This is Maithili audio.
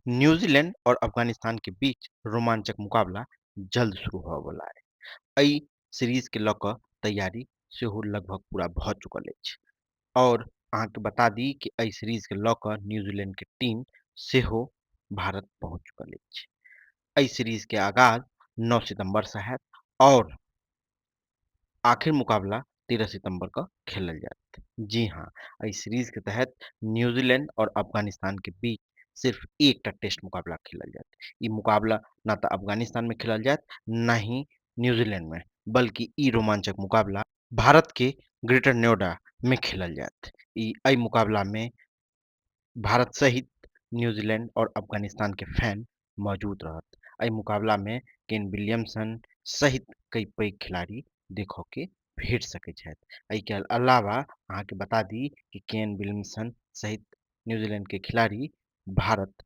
न्यूजीलैंड और अफगानिस्तान के बीच रोमांचक मुकाबला जल्द शुरू होबय वला अइ। एहि सीरीज के लऽ कऽ तैयारी सेहो लगभग पूरा भऽ चुकल अछि और अहाँके बता दी कि एहि सीरीज के लऽ कऽ न्यूजीलैंड के टीम सेहो भारत पहुँच चुकल अछि। एहि सीरीज के आगाज 9 सितंबर से हैत और आखिर मुकाबला 13 सितंबर क खेलल जायत। जी हां, एहि सीरीज के तहत न्यूजीलैंड और अफगानिस्तान के बीच सिर्फ एकटा टेस्ट मुकाबला खेलल जायत। ई मुकाबला न तऽ अफगानिस्तान में खेलल जायत न ही न्यूजीलैंड में, बल्कि ई रोमांचक मुकाबला भारत के ग्रेटर नोएडा में खेलल जायत। ई एहि मुकाबला में भारत सहित न्यूजीलैंड और अफगानिस्तान के फैन मौजूद रहत। एहि मुकाबला में केन विलियमसन सहित कई पैघ खिलाड़ी देखऽ के भेट सकैत छथि। एहि के अलावा अहाँके बता दी कि केन विलियमसन सहित न्यूजीलैंड के खिलाड़ी भारत